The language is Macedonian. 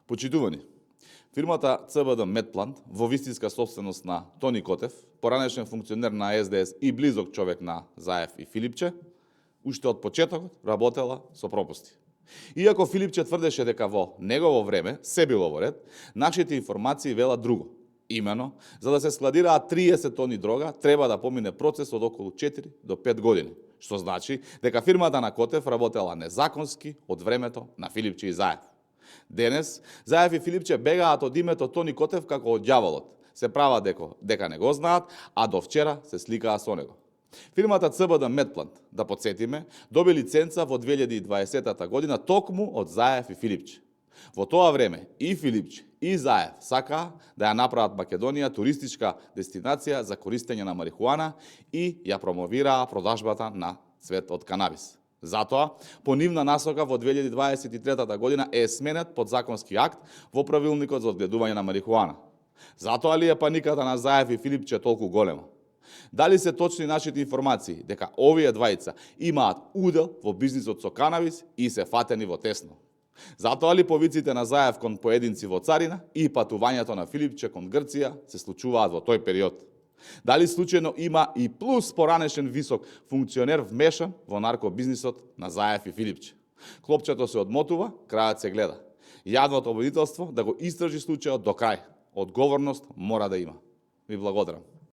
Почитувани, фирмата ЦБД Медплант, во вистинска собственост на Тони Котев, поранешен функционер на СДС и близок човек на Заев и Филипче, уште од почетокот работела со пропусти. Иако Филипче тврдеше дека во негово време се било во ред, нашите информации велат друго. Имено, за да се складираат 30 тони дрога, треба да помине процес од околу 4 до 5 години, што значи дека фирмата на Котев работела незаконски од времето на Филипче и Заев. Денес, Заев и Филипче бегаат од името Тони Котев како од ѓаволот. Се прават дека не го знаат, а до вчера се сликаа со него. Фирмата ЦБД Медплант, да подсетиме, доби лиценца во 2020 година токму од Заев и Филипче. Во тоа време и Филипче и Заев сакаа да ја направат Македонија туристичка дестинација за користење на марихуана и ја промовираа продажбата на цвет од канабис. Затоа, по нивна насока во 2023 година е сменет подзаконски акт во правилникот за одгледување на марихуана. Затоа ли е паниката на Заев и Филипче толку голема? Дали се точни нашите информации дека овие двајца имаат удел во бизнисот со канабис и се фатени во тесно? Затоа ли повиците на Заев кон поединци во царина и патувањето на Филипче кон Грција се случуваат во тој период? Дали случајно има и плюс поранешен висок функционер вмешан во наркобизнисот на Заев и Филипче? Клопчето се одмотува, крајот се гледа. Јавното обвинителство да го истражи случајот до крај. Одговорност мора да има. Ви благодарам.